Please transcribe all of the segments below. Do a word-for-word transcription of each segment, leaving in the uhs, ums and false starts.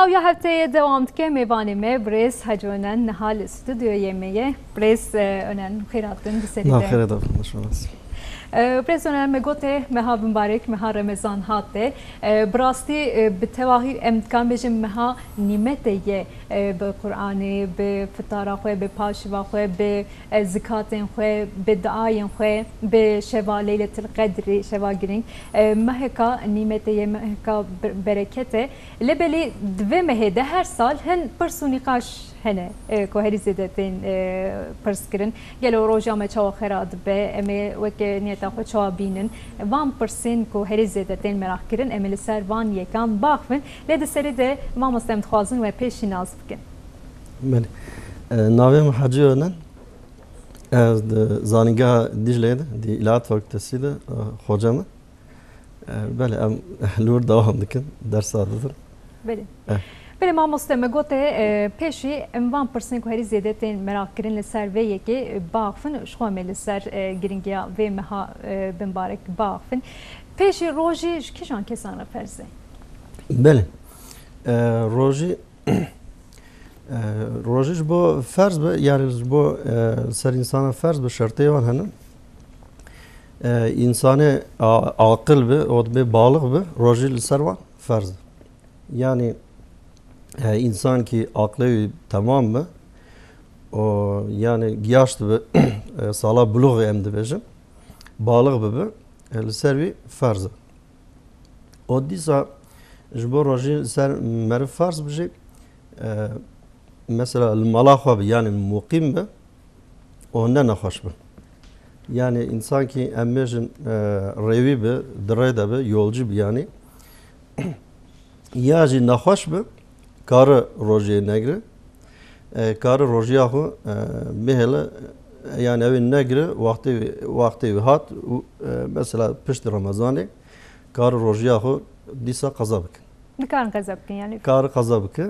Ew ya hefteyê dewam dike. Mêvanê me birêz Hecî Onan niha li stûdyoyê me ye. Birêz, e, Onan, xêr hatin, bi serî Na de. Xêr de, hoş bulduk. E, birêz Onan, me gotê meha bimbarek, meha Remezan hate. E, bi rastî, e, bi tevahî em dikarin bêjin meha nîmetê ye, e, bi Qur'anê, bi fitara xwe, bi paşiva xwe, bi, e, zikatên xwe, bi duayên xwe, bi şeva Leyletil Qedrî, şeva girîng. E, meheka nîmetê ye, meheka be-, berekete. Lê belê di vê mehê de her sal hin pirs û nîqaş hene, e, ku herî zêde tên, e, pirs kirin. Gelo roja me çawa xera dibe? Em ê weke niyeta xwe çawa bînin? Van pirsên ku herî zêde tên meraq kirin, em ê li ser van yekan baxivin. Lê di serî de mamoste em dixwazin we pêşî nas bikin. Belê. E, navê min Hecî Onan. Ez di Zanîngeha Dîcleyê de, di Îlahiyat Fakültesî de, e, xoce me. E, belê, em li wir dewam dikin, dersa didin. Belê. Eh. Belê mamoste, me gote, e, pêşî em van pirsên ku herî zêde tên meraq kirin li ser vê yekê, e, biaxifin, ji xwe em ê li ser, e, giringiya vê meha, e, bimbarek biaxifin. Pêşî rojî ji kîjan kesan re ferz e? Belê. E, rojî, e, rojî ji bo ferz be, yani ji bo, e, ser însana ferz be, şertê wan hene. E, însanê a-, aqil be, û dibê balix be, rojî li ser wan ferz e. Yani, e, însan ki aqlê wî temam be, û yani giyaş dibe, e, sala buluxê em dibêjin, balix bibe, e, li ser wî ferz e. Û dîsa ji bo rojî li ser meriv ferz be jî, e, mesela li mala xwe be, yani muqîm be, û ne nexweş be. Yani însan ki em bêjin, e, rêwî be, di rê de be, yolcî be yani. Ya jî nexweş be, kare rojiyê negire. E, kare rojiya xwe, e, bihêle, e, yani ew ê negire, wextê wî, wextê wî hat û, e, mesela piştî Remezanê kare rojiya xwe dîsa qeza bike. Dikarin qeza bikin yani. Kare qeza bike.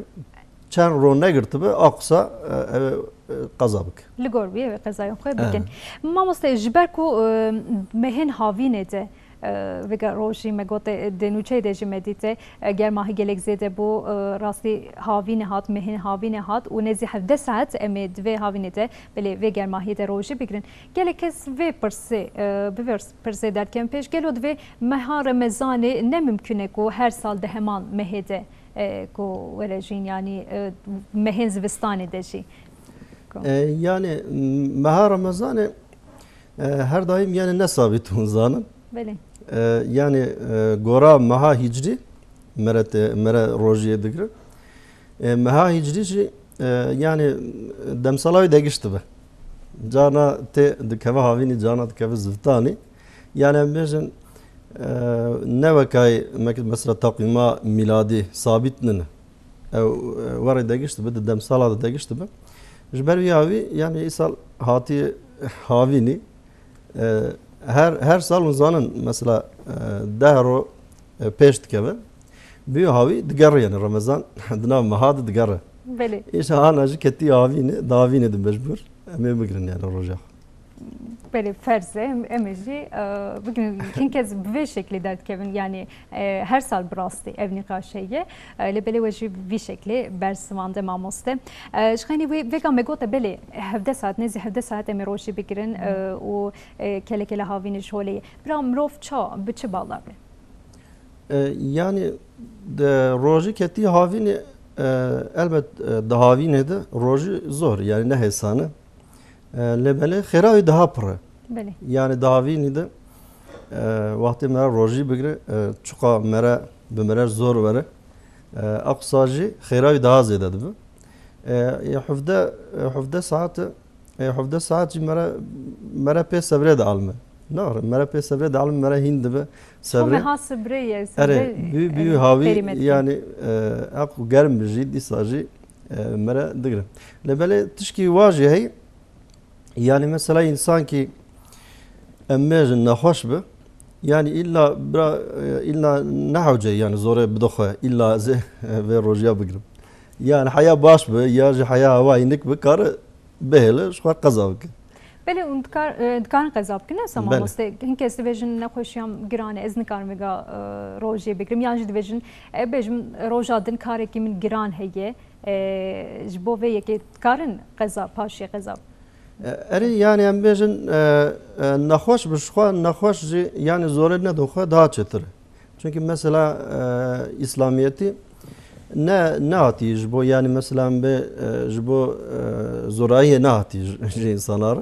Çend roj negirtibe, a qisa, e, ew, e, qeza bike. Li gor wî ew ê qezayên xwe bikin. Evet. Mamoste, ji ber ku, e, mehên havînê de, e, vêga rojî me gote, e, di nûçeyê de jî me dîte, e, germahî gelek zêde bû, e, rastî havînê hat, mehên havînê hat û nêzî hevdeh saet em ê di vê havînê de, belê vê germahiyê de rojî bigirin. Gelek kes vê pirsê, e, bi vê pirsê derdikevin pêş, gelo di vê meha Remezanê ne mimkun e ku her sal di heman mehê de, e, ku were jîn, yanî, e, mehên zivistanê de jî? Ku E, yani, m-, meha Remezanê, e, her daim yani ne sabit hûn zanin. Belê. E, yani, e, gora meha hicrî mere te-, mere rojiyê digire. E, meha hicrî jî, e, yani demsala wî degiştibe. Carna tê dikeve havînî, carna dikeve zivitanî. Yani em bêjin, e, ne wekayê mek-, mesela takvîma mîladî sabît nine. Ew, e, werê degiştibe, di demsala de degiştibe. Ji ber wî havî, yani îsal hatiye havînî, e, her, her sal hûn zanin, mesela, e, deh ro, e, pêş dikeve. Bi wî havî digere, yani Remezan di nav meha de digere. Belê. Îşa ana jî ketî havînê, di havînê de mecbûr em ê bigirin yani roja xwe. Belê, ferz e, em, em ê jî, e, bigirin. Hin kes bi vê şeklê derdikevin, yani, e, her sal bi rastî ev nîqaş heye. E, lê belê we jî vî şeklê bersivande mamoste. E, ji xeynî wê vêga me gote belê hevdeh saet, nêzî hevdeh saet em ê rojî bigirin, e, û, e, kelekele havînê ji holê ye. Bira mirov ça, bi çi bala be? E, yani, de rojî ketî havînê, e, elbet, e, di havînê de rojî zor, yani ne hêsan e. E, lê belê xêra wî daha pir e. Belê. Yani di havînî de, e, wextê mere rojî bigire, e, çiqa mere, bi mere zor were, e, eqsa jî xêra wî daha zêde dibe. E, e, hevdeh, e, hevdeh saet e, E, hevdeh saet jî mere, mere pê sebrê dialime. Naxire, mere pê sebrê dialime, mere hîn dibe. Ço sebrê. Meha sebrê ye, erê, sebrê, bî, bî, erê, havî, perîmet yani, e, eq germ bi jî, dîsa jî, e, mere digre. Lê belê tişkî wa jî heye, yani mesela însan ki em bêjin nexweş bi, yani îlla bira, e, îlla ne hewce yani zorê bide xwe, îlla ez ê vê rojiya bigirim. Yani heya baş bi, ya jî heya hewa hînik bi, kare bihêle, ji xwe qeza bike. Belê, hûn dikar-, e, dikarin qeza bikin, ne wisa Belê. mamoste? Hin kes dibêjin nexweşiyam giran e, ez nikarim vêga, e, rojê bigirim. Yan jî dibêjin, e, bêjim roja din karekî min giran heye. E, ji bo vê yekê dikarin qeza, paşê qeza bikin? E, erê, yani em bêjin, e, e, nexweş bi xwe, nexweş jî yani zorê nedin xwe daha çêtir e. Çünkü mesela, e, İslamiyetî ne, nehatî ji bo, yani mesela em bê, e, ji bo, e, zorayiyê nehatî ji, ji insana re.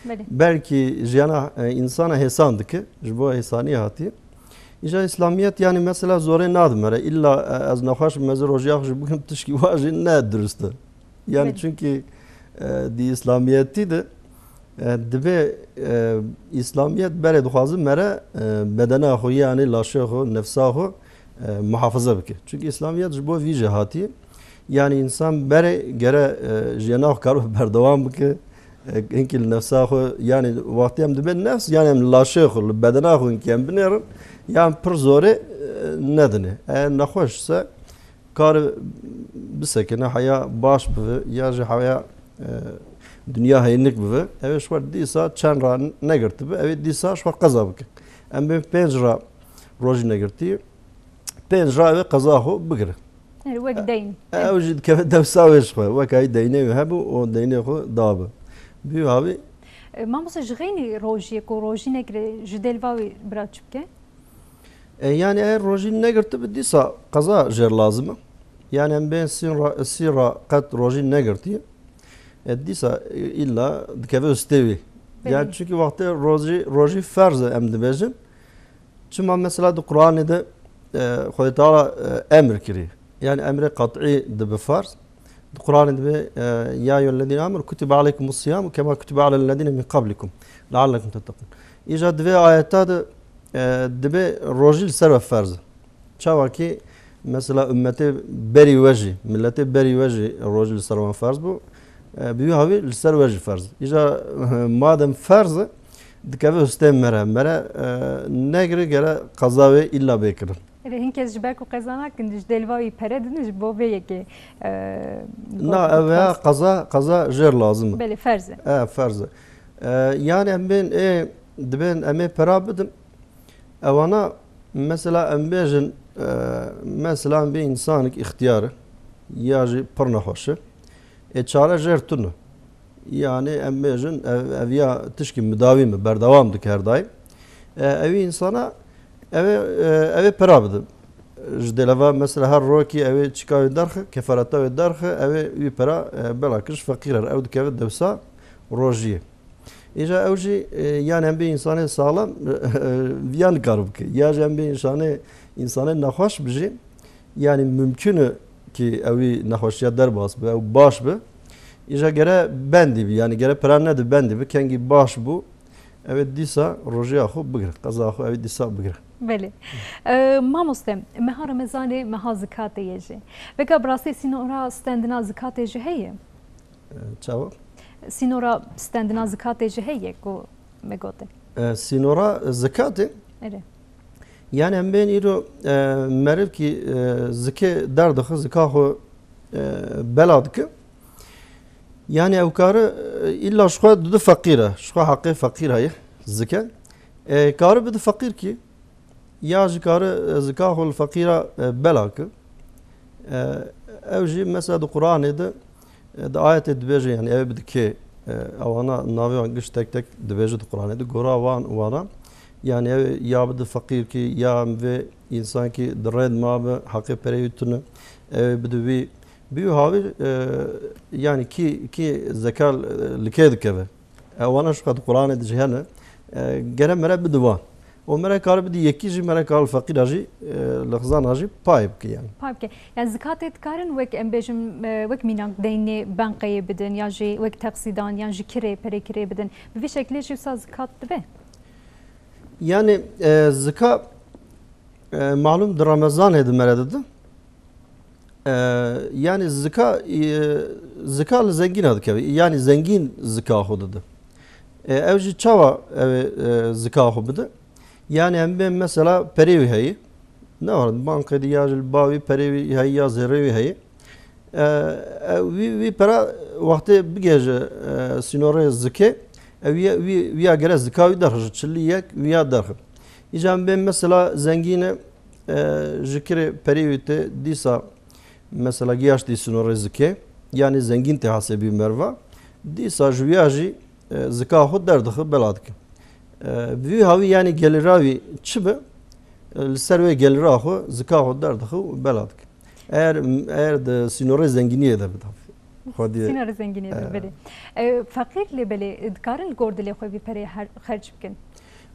Belê. Belkî jiyana, e, insana hêsan dike, ji bo hêsaniyê hatî. Îja İslamiyet yani mesela zorê nadime re. Îlla, e, ez nexweş bim, ez ê rojiya xwe jî bikim, tişkî wa jî ne dirust e. Yani Belê. çünkü, e, di İslamiyetî de, e, dibê, e, İslamiyet berê dixwaze mere, e, bedena xwe, yani laşê xwe, nefsa xwe, e, muhafaza bike. Çünkü İslamiyet ji bo vî jî hatiye. Yani insan berê gere, e, jiyana xwe karibe berdewam bike. E, hinkî li nefsa xwe, yani wextê em dibê nefs, yani em li laşê xwe, li bedena xwe hinkî em binêrin, yan pir zorê, e, nedinê. Eğer nexweş se, kar bisekine, heya baş bibe, ya jî heya, e, dinya heynik bibe. Ew ê ji xwe dîsa çend ra negirtibe, ew ê dîsa ji xwe qeza bike. Em bên pênc ra rojî negirtî, pênc ra ew ê qeza xwe bigire. Erê, wek deyn. E, ew jî dikeve dewsa wê ji xwe. Wek ay deynê wê hebû, o deynê xwe dabe. Bi wî havî. E, mamoste, ji xeynî rojiyê ku rojî negire, ji dêl va wî bira çi bike? E, yani eğer rojî negirtibe, dîsa qeza jêr lazim e. Yani em bên sî ra, sî ra qet rojî negirtiye. E, dîsa, e, îlla dikeve üstê wî. Belê. Yani çünkü wextê rojî, rojî ferz e em dibêjin. Çima mesela di Qur'anê de, e, Xwedê Teala, e, emir kirî. Yani emrê qat'î dibe ferz. Di Qur'anê dibe, e, "Ya eyyuhellezîne amenu kutibe aleykumus siyamu kema kutibe alellezîne min qablikum leallekum tettekûn." Îja di vê ayeta de, e, dibe rojî li ser we ferz e. Çawa ki mesela ummetê berî we jî, milletê berî we jî rojî li ser wan ferz bû. E, bi wî havî li ser we jî ferz. Îja madem ferz e, dikeve hustê mere. Mere, e, negire gere qeza wê îlla bê kirin. Erê, hin kes ji ber ku qeza nakin, ji dêl va wî pere didin, ji bo vê yekê, e, Na, got-, ev ya dixwest. qeza, qeza jêr lazim e. Belê, ferz e. E, ferz e. E, yani em bên ê, dibên em ê pera bidin. Ewana mesela em bêjin, e, mesela em bê insanek îxtiyar e, ya jî pir nexweş e. Ê çare jêr tune. Yani em bêjin ev, ev ya tişkî midawî me, berdewam dike her daim. E, ew însana ev ê, e, ev ê pera bide. Ji dêleva mesela her rokî ew ê çika wê derxe, kefareta wê derxe, ew ê wî pera, e, bela kir ji feqîr er. Ew dikeve dewsa rojiyê. Îja ew jî, e, yani em bê însanê saxlem, e, viya nikare bike. Ya jî em bê însanê, însanê nexweş bijî, yani mumkin e ki ew wî nexweşiya derbas be, ew baş be. Îja gere bendî bi, yani gere pira nedi bendî bi, kengî baş bû, ew ê dîsa rojiya xwe bigire, qeza xwe ew ê dîsa bigire. Belê. E, mamoste, meha Remezanê meha zikatê ye jî. Veka bi rastî sînora stendina zikatê jî heye? E, çawa? Sînora stendina zikatê jî heye ku me gote. E, sînora zikatê? Erê. Yani em bên îro, e, meriv kî, e, zikê derdixe, zika xwe, e, bela dike. Yani ew kare, e, îlla ji xwe dide feqîr e. Ji xwe heqê feqîr heye zike. E, kare bide feqîr kî. Ya jî kare, e, zika xwe li feqîra, e, bela ke. E, ew jî mesela di Qur'anê de, e, di ayetê dibêje, yani ew ê bide kê, e, ewana navê wan giş tek tek dibêje di Qur'anê de. Gora wan, wana, yani ew ê ya bide feqîr kî, ya em vê însan kî di rê de mabe, heqê perê wî tune, ew ê bide wî. Bi wî havî, e, yani kî, kî zeka, e, li kê dikeve? E, wana ji xwe di Qur'anê de jî hene. E, gere mere bide wan. Û mere kare bide yekî jî, mere kare li feqîra jî, e, li xizana jî pay bike yani. Pay bike. Yani zikatê dikarin wek em bêjin, e, wek mînak deynê banqeyê bidin, ya jî wek teqsîdan, yan jî kirê, perê kirê bidin. Bi vî şekilê jî wisa zikat dibe? Yani, e, zika, e, malum di Remezanê de mere dide. E, yani zika, e, zika li zengîna dikeve. Yani zengîn zika xwe dide. E, ew jî çawa ew ê, e, zika xwe bide? Yani em bên mesela perê wî heye. Ne war, bankê de ya jî li ba wî perê wî heye ya zêrê wî heye. E, e, wî, wî pera wextê bigêje, e, sînorê zikê, Ew ya, wî, wî ya gere zika wî derxi, ji çilî yek wî ya derxi. Îca em bên mesela zengîn e, e, ji kirê perê wî te dîsa mesela giyaştî sînorê zikê, yanî zengîn tê hesêbî merva, dîsa ji wî ya jî, e, zika xwe derdixi, bela dike. E, bi vî hawî yanî gelira wî çi be, e, li ser wê gelira xwe zika xwe derdixi û bela dike. Eğer, eğer di sînorê zengîniyê de bidavî. Xwediyê. Sînorê zengîniyê de, Evet. belê. E, feqîr lê belê, dikarin li gor dilê xwe vî perê her, xerc bikin?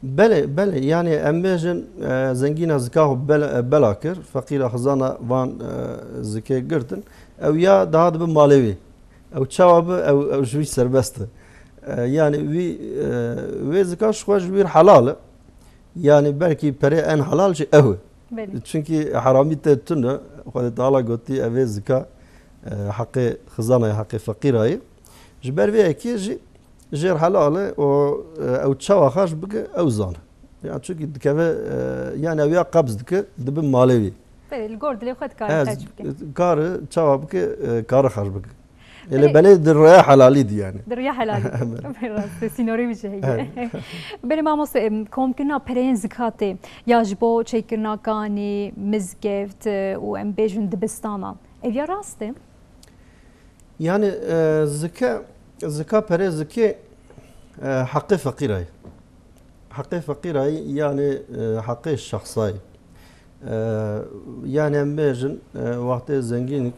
Belê, belê. Yanî em bêjin, e, zengîna zika xwe bel-, e, bela kir, feqîra xizana van, e, zikê girtin. Ew ya daha dibe malê wî. Ew çawa bi, ew, ew ji wî serbest e. E, yanî wî, e, wê zika ji xwe ji wî helal e. Yanî belkî perê en helal jî ew e. Belê. Çunkî heramî te tune, Xwedê Teala gotî, ev ê zika, e, heqê xizanayê, heqê feqîrayê. Ji ber vê yekê jî jêr helal e û, e, ew çawa xerc bike, ew zane. Ya çunkî dikeve, e, yanî ew ya qebz dike, dibe malê wî. Belê, li gor dilê xwe dikare Ez xerc bike. Kare çawa bike, e, kare xerc bike. Ê lê Belê. belê di rêya helalî de yanî. Di rêya helalî de. Belê. Rast e, sînorê wî jî heye. Evet. Belê mamoste, em, komkirina pereyên zikatê ya ji bo çêkirina kanî, mizgeft, e, û em bêjin dibistanan. Ev ya rast e? Yanî, e, zike, zika perê zikê, e, heqê feqîra ye. Heqê feqîra ye, yanî, e, heqê şexsa ye. E, yanî em bêjin, e, wextê zengînik,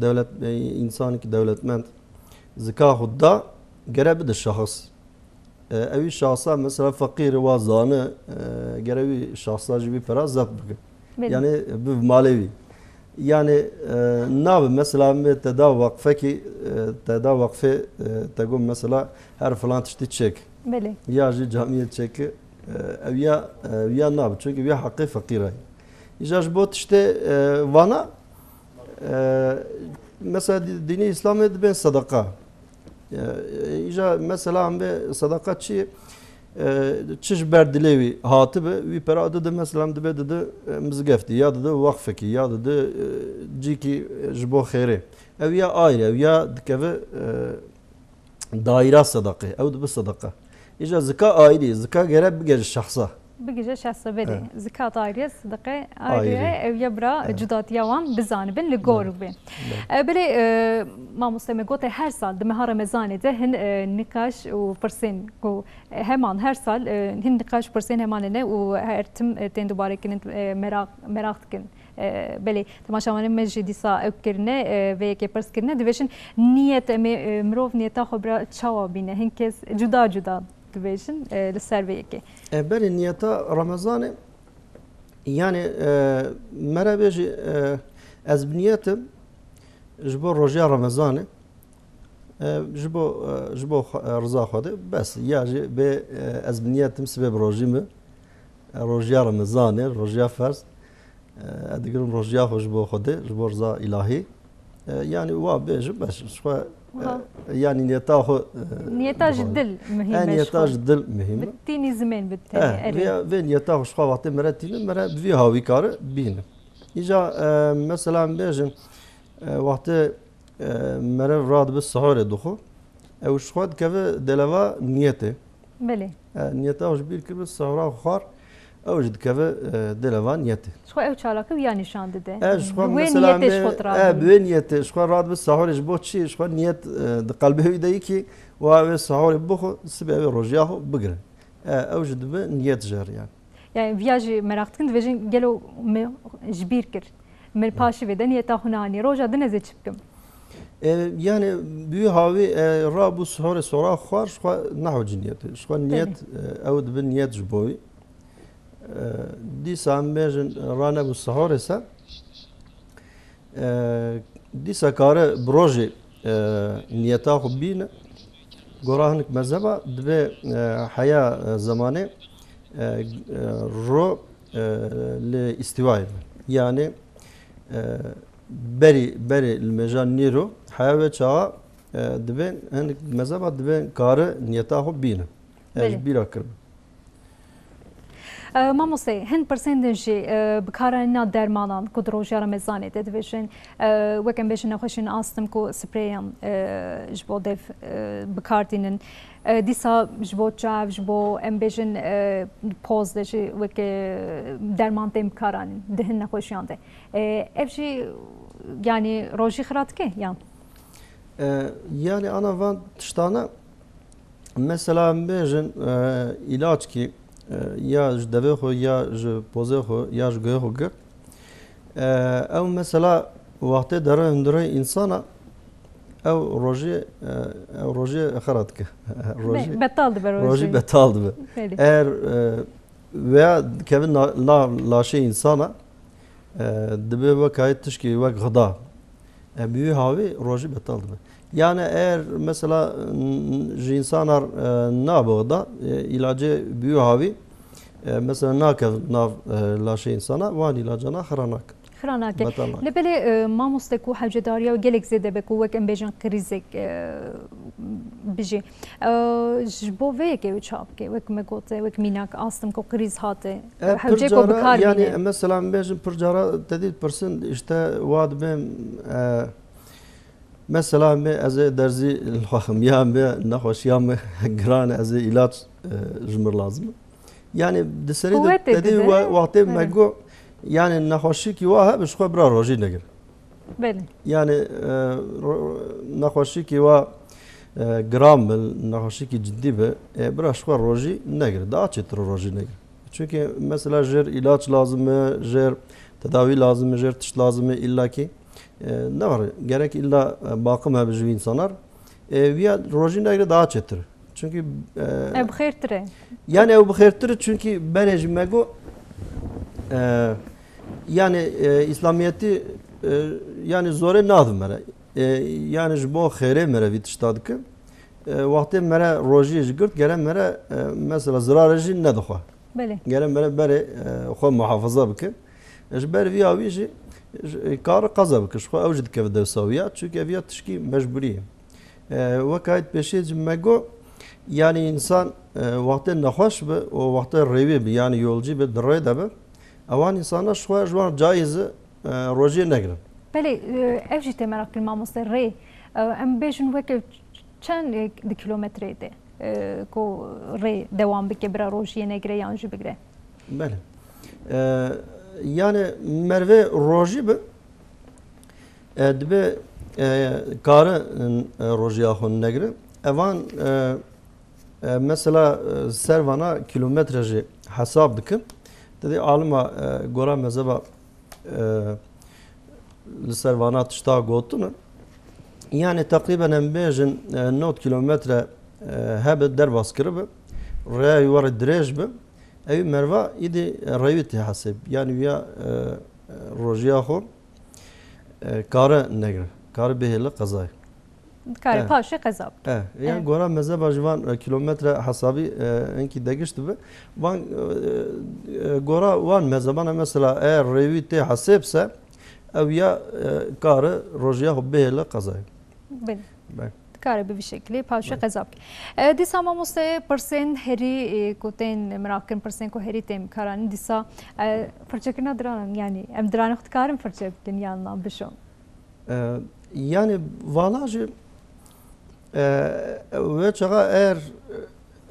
dewlet, e, însanik dewletmend zika xwe da, gere bide şexs. E, ewî şexsa mesela feqîr e, wa zane, e, gere wî şexsa jî wî pera zeft bike. Belê. Yanî bi malê wî. Yanî, e, nabe mesela me te da weqfekî, e, te da weqfê, e, te got mesela her filan tiştî çêk. Belê. Ya jî camiyê çêke, e, ew ya, ew ya nabe. Çunkî ew ya heqê feqîra ye. Îja ji bo tiştê, e, vana, e, mesela dî-, dînê Îslamê dibên sedeqa. E, îja mesela em bê sedeqa çi ye? E, çi ji ber dilê wî hatibe, wî pera dide mesela em dibe dide, e, mizgeftî, ya dide waqfekî, ya dide, e, cîkî, e, ji bo xêrê. Ew ya ayrı, ew ya dikeve, e, daîra sedaqê, ew dibe sedeqa. Îja zika ayrı, zika gere bige ji şexsa. Bigije şexsa belê. Evet. Zikat ayrı, sedeqe ayrı, Ayrı. ew ya bira Evet. cudatiya wan bizanibin, li gor Evet. bê. Evet. E, belê, e, mamoste me gote her sal di meha Remezanê de hin, e, nîqaş û pirsên ku, e, heman her sal, e, hin nîqaş û pirsên heman hene û her tim, e, tên dubare kirin, e, meraq, meraq dikin. E, belê, temaşevanên me jî dîsa ew kirine, e, vê yekê pirs kirine. Dibêjin niyet em ê, e, mirov niyeta xwe bira çawa bîne? Hin kes cuda cuda dibêjin, e, li ser vê yekê. E, belê niyeta Remezanê, yanî, e, mere bêjî, e, ez bi niyetim ji bo rojiya Remezanê, e, ji bo, e, ji bo xwe, e, riza Xwedê, bes. Ya jî bê, e, ez bi niyetim sibê bi rojî me, e, rojiya Remezanê, rojiya ferz, e, ez digirim rojiya xwe ji bo Xwedê, ji bo riza îlahî. E, yanî wa bêjim, bes, ji xwe, e, Wiha. yanî niyeta xwe, e, Niyeta ji dixwe. dil muhîm E, e ji niyeta xwe. ji dil muhîm e. Bi tînî zimên bi tenê, E, erê. vê, vê niyeta xwe ji xwe wextê mere tîne, mere bi vî hawî kare bîne. Îja, e, mesela em bêjin, e, wextê, e, mere radibe sihorê dixwe, ew ji xwe dikeve deleva niyetê. Belê. E, niyeta ew ji bîr kiribe, sihora xwe xwar, ew jî dikeve, e, deleva niyetê. Ji xwe ew çalakî ya nîşan dide. E, ji xwe Bi wê mesela niyetê ji me, xwe e, diradin. bi wê niyetê, ji xwe radibe sihorê ji bo çi? Ji xwe niyet, e, di qelbê wî de yekî, wa wê sihorê bixwe, sibê wê rojiya xwe bigire. E, ew jî dibe niyet jê re yanî. Yani viya jî meraq dikin, dibêjin gelo min ji bîr kir. Min paşî vê de niyeta xwe neanî. Roja din ez ê çi bikim? E, yani bi wî hawî, e, rabû sihorê sora xwar, ji xwe nehewcî niyetê. Ji xwe niyet, Belê. e, ew dibe niyet ji bo wî. E, dîsa em bêjin ranebû sihorê se, e, dîsa kare bi rojê, e, niyeta xwe bîne. Gora hinek mezheba dibe, e, heya, e, zemanê, e, e, ro, e, li îstîwayê be. Yani, e, berî, berî li mêja nîro heya wê çaxa, e, dibe hinek mezheba dibe kare niyeta xwe bîne. Ez Belê. bîra kirim. E, mamoste, hin pirsên din jî, e, bikaranîna dermanan ku di roja Remezanê de dibêjin, e, wek em bêjin nexweşiyên astim ku spreyan, e, ji bo dev, e, bikar tînin. E, dîsa ji bo çav, ji bo em bêjin, e, poz de jî wek, e, derman tên bikaranîn di hin nexweşiyan de. E, ev jî, yanî rojî xira dike yan? E, yanî ana van tiştana, mesela em bêjin, e, îlaçkî, e, ya ji devê xwe, ya ji pozê xwe, ya ji guhê xwe girt. E, ew mesela wextê dere hundirê însana, ew rojê, e, ew rojê xira dike. Rojê, Be-, betal dibe rojê. Rojî betal dibe. Belê. Eğer, e, veya dikeve na-, nav laşê însana, e, dibe wek hayê tişkî wek xida. E, bi wî havî rojî betal dibe. Yani eğer mesela, n-, ji însanar, e, nabe xida, e, îlacê bi wî havî, e, mesela nakev nav, e, laşê însana, wan îlacana xira nake. Xira nake. Betal nake. Lê belê, e, mamoste, ku hewcedariya gelek zêde be ku wek em bêjin krîzek, e, bijî. E, ji bo vê yekê wê çawa bike? Wek me gote, wek mînak astim ku krîz hate. E, hewcê pir ku cara, bikar yani, bîne. Mesela em bêjin pir cara te dî pirsin, işte, wa dibêm, e, mesela me ez ê derzî li xwe xim, ya me nexweşiya me giran, ez ê îlaç, e, ji mir lazim e. Yani di serê de Quwetê te dî dide. we-, wextê me Evet. got, yani nexweşîkî wa hebe ji xwe bira rojî negir. Belê. Yani, e, ro-, nexweşîkî wa, e, giran be, nexweşîkî cidî be, e, bira ji xwe rojî negir. Daha çêtir rojî negir. Çünkü mesela jêr îlaç lazim e, jêr tedawî lazim e, jêr tişt lazim e illa ki. E, ne var, gerek illa, e, bakım hebe ji wî insanar. E, viya rojî negire daha çêtir. Çünkü, e, Ev bi xêrtir e. Yani ew bi xêrtir e, çünkü berê jî me got, e, yani, e, İslamiyetî, e, yani zorê nadin me re. E, yani ji bo xêrê me re vî tişta dikin. E, wextê me re rojiyê jî girt, gere me re, e, mesela zirarê jî nedixwe. Belê. Gere me re berê, e, xwe muhafaza bikin. E, ji ber vî awî jî, e, kar qeza bikin. Ji xwe ew jî dikeve dewsa wî ya. Çünkü ev ya tişkî mecburî ye. E, wek hayt pêşê jî me got, yani însan, e, wextê nexweş bi û wextê rêwî bi, yani yolcî bi, di rê de bi, ewan însana ji xwe ji wan caiz e, e, rojiyê negirin. Belê, e, ev jî tê meraq kirin mamoste, rê. E, em bêjin weke çend, e, di kilometreyê de, e, ku rê dewam bike, bira rojiyê negire yan jî bigire? Belê. E, yani mervê rojî bi, e, dibe, e, kare, e, rojiya xwe negire. Evan, e, e, mesela, e, ser vana kilometre jî hesab dikin. Te dî alima, e, gora mezheba, e, li ser vana tişta gotine. Yani teqrîben em bêjin, e, nod kilometre, e, hebe derbas kiribe. Rêya wî were dirêj be. Ew merva îdî rêwî tê hesêb. Yani viya, e, rojiya xwe, e, kare negire. Kare bihêle qezayê. Dikare Eh. paşê qeza bike. Eh, yan Eh. gora mezheba ji van, e, kilometre hesabî, e, hinkî degişt dibe. Van, e, e, gora wan mezhebana mesela eğer rêwî tê hesêb se, ew ya, e, kare rojiya xwe bihêle qezayê. Belê. Belê. Dikare bi vî şekilê paşê Belê. qeza bike. E, dîsa mamoste pirsên herî, e, ku tên miraqkirin, pirsên ku herî tên bikaranîn, dîsa, e, firçekirina diranan, yani em diranê xwe dikarin firçe bikin yan na bişon? E, yani vana jî, e, wê çaxa eğer,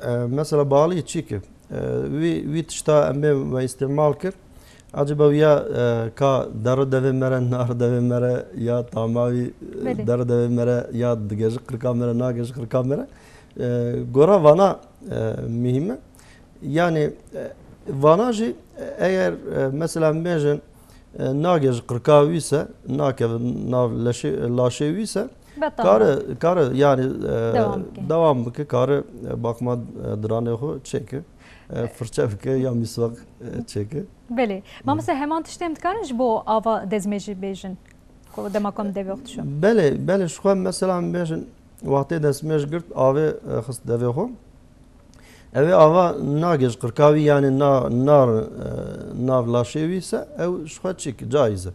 e, mesela balî çî ki, e, wî, wî tişta em bê me îstîmal kir, acaba ya, e, ka dere devê me re, nar devê me re, ya tama wî, e, Belê. dere devê me re, ya digejî qirka me re, nagejî qirka me re, e, gora vana, e, muhîm e. Yani, e, vana jî, e, eger, e, mesela em bêjin, e, nagê ji qirka wî se, nakeve nav leşê, laşê wî se, Betal kare, kare yani, e, Devam bike. devam bike, kare, e, bakma, e, diranê xwe çêke, e, firçe bike ya mîswak, e, çêke. Belê. Mamoste, heman tiştê em dikarin ji bo ava dezmêjî bêjin? Ku dema ku em devê xwe dişon. Belê, belê, ji xwe mesela em bêjin, wextê destmêj girt, avê, e, xist devê xwe. Ew ê ava nagê ji qirka wî, yani na-, nar, e, nav laşê wî se, ew ji xwe çîk, caiz e.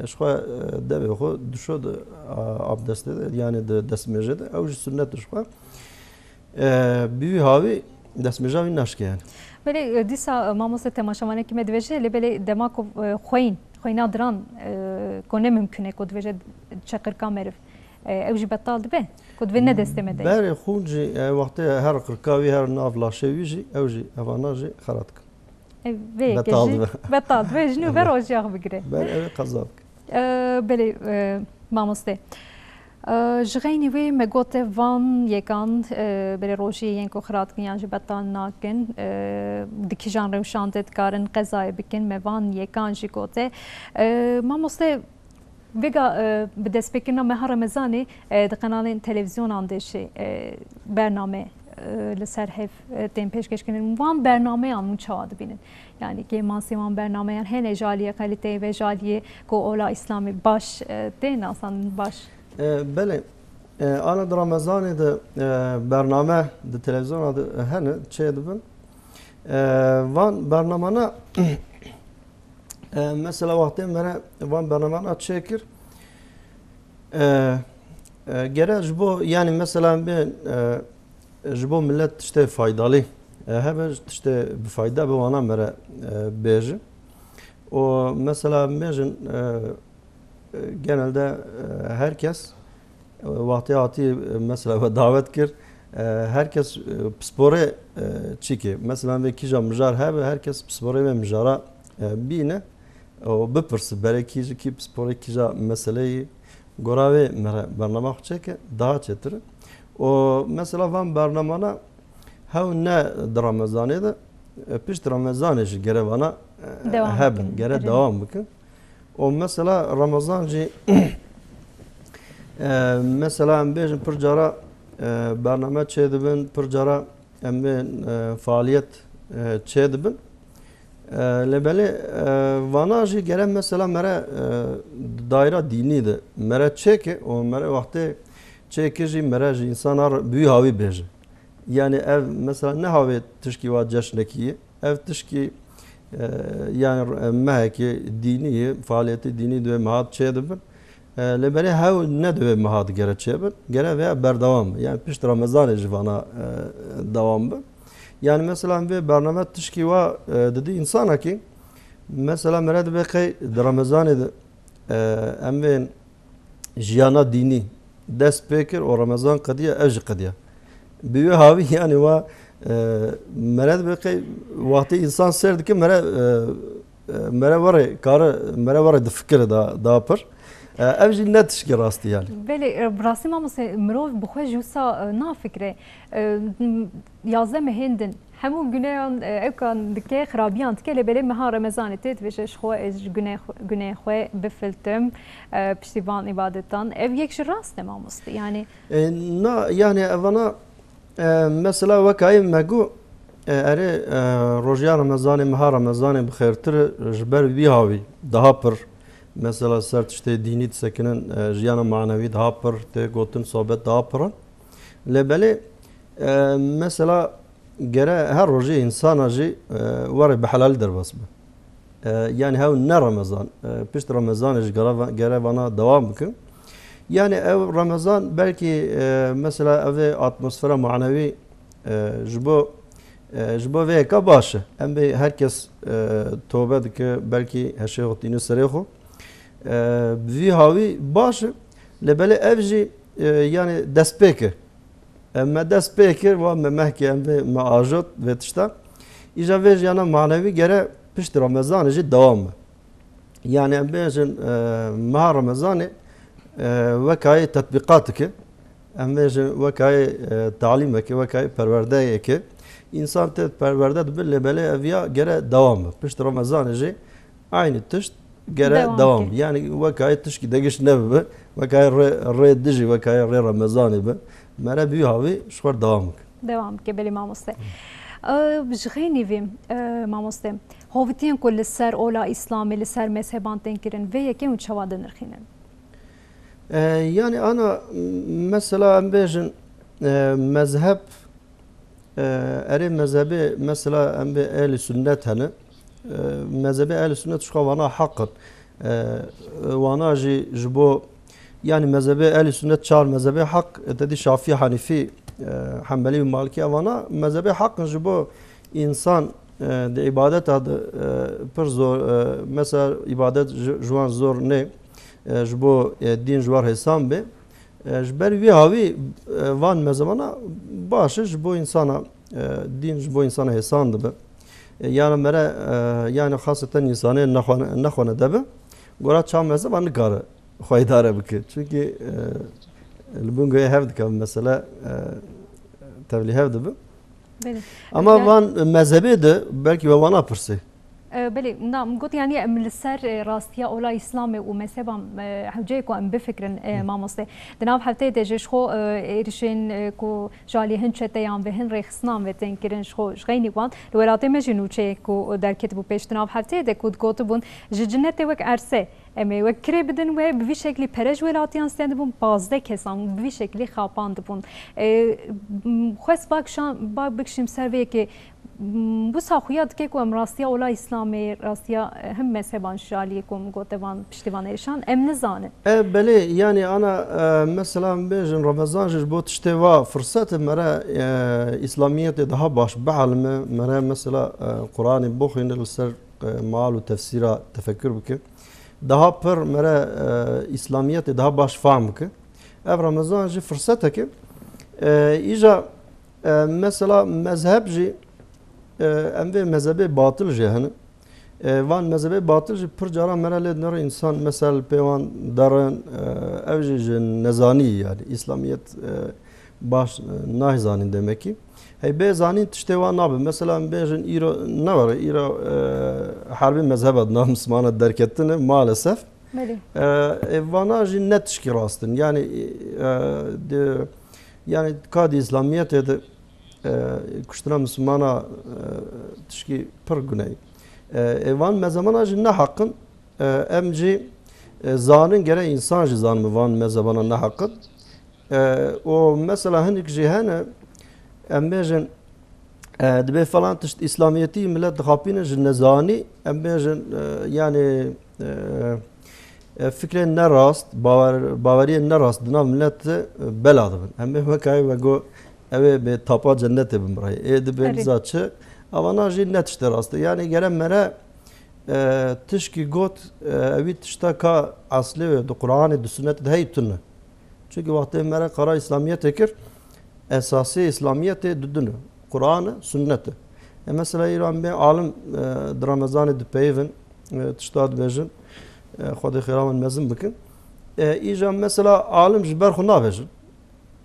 E, ji xwe, e, devê xwe dişo di, a, abdestê de, yani di destmêjê de, ew jî sunnet e ji xwe. E, bi wî havî, Destmêja wî naşke yani. Belê, e, dîsa, e, mamoste temaşevanekî me dibêje, lê belê dema ku, e, xweyîn, xweyna diran, e, ku ne mimkun e ku dibêje çeqirka meriv, e, ew jî betal dibe, ku divê ne destê me de ye. Berê xûn jî, e, wextê her qirka wî, her nav laşê wî jî, ew jî evana jî xera dikin. E, vê yekê betal jî dibe. Betal dibe, ji nû ve rojiya xwe bigire. Ber ew ê qeza bike. E, belê, e, mamoste. E, ji xeynî wê me gote van yekan, e, belê rojiyê yên ku xira dikin yan jî betal nakin, e, di kîjan rewşan de dikarin qezayê bikin, me van yekan jî gote. E, mamoste, vêga, e, bi destpêkirina meha Remezanê, e, di qenalên televîzyonan de jî, e, bername, e, li ser hev, e, tên pêşkêşkirin. Wan bernameyan hûn çawa dibînin? Yani kêmansê wan bernameyan hene ji aliyê kalîteyê ve, ji aliyê ku ola Îslamê baş, e, tê nasandin, baş? E, belê. E, ana di Remezanê de, e, bername di televîzyona de hene, çê dibin. E, van bernamana, e, mesela wextê me re van bernamana çêkir, e, e, gere ji bo, yani mesela em bên, e, ji bo millet tiştê faydalî, e, hebe, tiştê bi fayda bi wana me re, e, bêjin. Û mesela em bêjin, e, e, genelde, e, her kes, e, wextê hatî, e, mesela we dawet kir, e, her kes, e, pisporê, e, çîkê. Mesela vê kîja mijar hebe, her kes pisporê vê mijara, e, bîne û bipirse berê kî ji kî pisporê kîja meseleyî gora wê me re bernama xwe çêke, daha çêtir e. Û mesela van bernamana hew ne di Remezanê de, e, pişt Remezanê jî gere vana, e, dewam hebin, bikin, gere dewam bikin. Û mesela Remezan jî, e, mesela em bêjin pir cara, e, bername çêdibin, pir cara em bên, e, faaliyet, e, çêdibin. E, lê belê, e, vana jî gere mesela mere, e, daîra dînî de mere çêke û mere wextê çêke jî mere ji însana re bi wî hawî bêje. Yani ev mesela ne havê tişkî wa ceşnekî ye. Ev tişkî, e, yani, e, mehekê dînî ye, faaliyetê dînî di wê meha de çêdibin. E, lê belê hew ne di wê meha de gere çêbin. Gere veya berdewam bin. Yani pişt Remezanê jî vana, e, dewam bin. Yani mesela em vê bername tişkî wa, e, didî însanekî, mesela mere dibe qey di Remezanê de, e, em vê jiyana dînî dest pê kir û Remezan qediya, ev jî qediya. Bi wê hawî, yani wa, e, mere dibe qey wextê însan sêr dike, mere, e, e, mere werê kare, mere werê difikire da, da pir. E, ev jî ne tişkî rastî yani. Belê, e, bi rastî mamoste, mirov bi xwe jî wisa, e, nafikire. E, m-, yazdeh mehên din hemû guneyan, e, ewkan dike, xirabiyan dike, lê belê meha Remezanê tê dibêje, ji xwe ez ji gune xwe, guneyê xwe bifiltim, e, piştî van îbadetan. Ev yek jî rast e mamoste, yani. E, na, yani evana, e, mesela wekayê me got, e, erê, e, rojiya Remezanê, meha Remezanê bi xêrtir e, ji ber vî hawî daha pir, mesela ser tiştê dînî disekinin, e, jiyana manewî daha pir tê gotin, sohbet daha pir in. Lê belê, e, mesela gere her rojê însana jî, e, were bi helalî derbas be. E, yani hew ne Remezan, e, pişt Remezanê jî gere va-, gere vana dewam bikin. Yani ev Remezan belkî, e, mesela ev ê atmosfera manewî, e, ji bo, e, ji bo vê yeka baş e. Em bê her kes, e, tobe dike, belkî heşê xwe tîne serê xwe. E, bi vî hawî baş e. Lê belê ev jî, e, yani destpêk e. Em me dest pê kir, wa me mehkê em vê me ajot vê tişta. Îja vê jiyana manewî gere pişt Remezanê jî dewam be. Yani em bêjin, e, meha Remezanê, e, wekayê tetbîqatik e. Em bêjin wekayê, e, talîmek e, wekayê perwerdeyek e. Însan tê perwerde dibe, lê belê ev ya gere dewam be. Pişt Remezanê jî Aynî tişt gere dewam, dewam bike. Yani wekayê tişkî degiş nebibe, wekayê rê, rê dijî, wekayê rê Remezanê be. Mere bi wî hawî ji xwe re dewam bike. Dewam bike, belê mamoste. E, ji xeynî vî, e, mamoste, hovitiyên ku li ser ola Îslamê, li ser mezheban tên kirin, vê yekê hûn çawa dinirxînin? E, yani ana, mesela em bêjin, e, mezheb E, erê mezhebê, mesela em bê ehlî sunnet hene. E, mezhebê ehlî sunnet ji xwe vana heq in. E, wana jî ji bo, yani mezhebê ehlî sunnet çar mezhebê heq, e, te dî Şafî, Hanîfî, e, Hembelî û Malikî, evana mezhebê heq in ji bo însan, e, di îbadeta de, e, pir zor, e, mesela îbadet ji, ji wan zor nê, e, ji bo, e, dîn ji wan hêsan bê. E, ji ber wî hawî, e, van mezhebana baş e ji bo însana, e, dîn ji bo însana hêsan dibe. E, yani mere, e, yani xaseten însanê nexwe-, nexwene de be, gora çav mezheba nikare xwe îdare bike. Çunkî, e, li bin guhê hev dike, mesele, e, tevlî hev dibe. Belê. Ama Yani van mezhebê de belkî we wana pirsê. E, belê, na, min got, yani em li ser, e, rastiya ola Îslamê û mezheban, e, hewceyê ku em bifikirin, e, mamoste. Di nav hefteyê de jî ji xwe, e, êrişên, e, ku ji alî hin çeteyan ve, hin rêxistinan ve tên kirin, ji xwe ji xeynî wan. Li welatê me jî nûçeyek ku derketibû pêş di nav hefteyê de ku digotibûn, ji cinetê wek erse, em ê wek kirê bidin we, bi vî şeklî pere ji welatiyan stendibûn, pazdeh kesan bi vî şeklî xapandibûn. E, m, xwest bak şan-, bak bikişim ser vê yekê, m, wisa xuya dike ku em rastiya ola Îslamê, rastiya, e, him mezheban ji aliyê ku em gote van, piştî van êrişan, em nizanin. E, belê, yani ana, e, mesela em bêjin Remezan jî ji bo tiştê va firsete mere, e, Îslamiyetê daha baş bielime, mere mesela, e, Qur'anê bixwîne, li ser, e, mal û tefsîra tefekkür bike. Daha pir mere, e, Îslamiyetê daha baş fehm bike. Ev Remezan jî firsetek e. E, îja, e, mesela mezheb jî, e, em vê mezhebê batil jî hene. E, van mezhebê batil jî pir cara mere lê dinêre însan mesela li pê wan derin, e, ev jî ji nezanî yani. Îslamiyet, e, baş, e, nahê zanîn demekî. Hey bê zanîn tiştê wan nabe. Mesela em bêjin îro, ne were, îro, e, herbî mezheba di nav Mislimana derketine maalesef. Belê. E, e, vana jî ne tişkî rast in. Yani, e, di, yani ka di Îslamiyetê de, e, kuştina Mislimana, e, tişkî pir guneyî. E, e, van mezhebana jî ne heq in. E, em jî, e, zanin, gere însan jî zanime van mezhebana ne heq in. E, û mesela hinek jî hene, em bêjin, e, dibê falan tişt Îslamiyetî millet dixapîne ji nezanî, em bêjin, e, yani, e, e, fikrên nerast, bawer-, baweriyên nerast di nav millet de, e, bela dibin. Em ê wekayê ve got, ew ê bê tapa cennetê bin birayê. Ê dibê Erê. niza çi? Avana jî ne tiştê rast e. Yani gere mere, e, tişkî got, e, ewî tişta ka eslê wê di Qur'anê, di sunnetê de heyî tune. Çunkî wextê mere qara Îslamiyetê kir, esasê Îslamiyetê di din e. Qur'an e, sunnet e. E, mesela îro em bê alim, e, di Remezanê dipeyivin, e, tişta dibêjin, e, Xwedê xêra wan mezin bikin. E, îja mesela alim ji ber xwe nabêjin.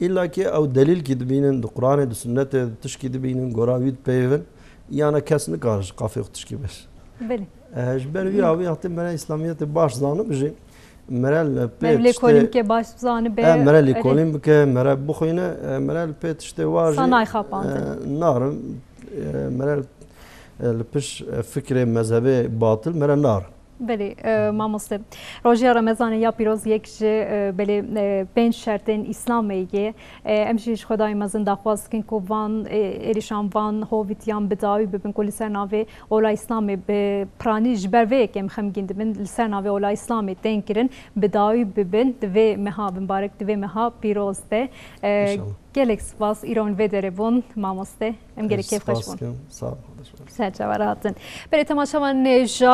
Îlla ki ew delîlkî dibînin, di Qur'anê, di sunnetê tişkî dibînin, gora wî dipeyivin, yana kes nikare ji qafê xwe tişkî bêje. Belê. E, ji ber wî awî wextê mere Îslamiyetê baş zanim jî, mere li pê Mevlê tiştê kolîn ke baş bizanibe, E, mere erê. lêkolîn bike, mere bixwîne, e, mere li pê tiştê wa jî, Sanay xapandin. e, narin, e, mere, e, li piş, e, fikrê mezhebê batil mere narin. Belê, e, mamoste. Rojiya Remezanê ya pîroz yek ji, e, belê, e, pênc şertên Îslamê ye. E, em jî ji Xwedayê mezin daxwaz dikin ku van, e, êrîşan van hovîtiyan bi dawî bibin ku li ser navê ola Îslamê bi piranî ji ber vê yekê em xemgîn dibin, li ser navê ola Îslamê tên kirin, bi dawî bibin di vê meha bimbarek, di vê meha pîroz de. E, İnşallah. Gelek spas, îro hûn vê derê bûn, mamoste. Em gelek Ez kêfxweş spas bûn. dikim. Sağ ol, kardeşim. Ser çava rahatin. Belê temaşevan, nêja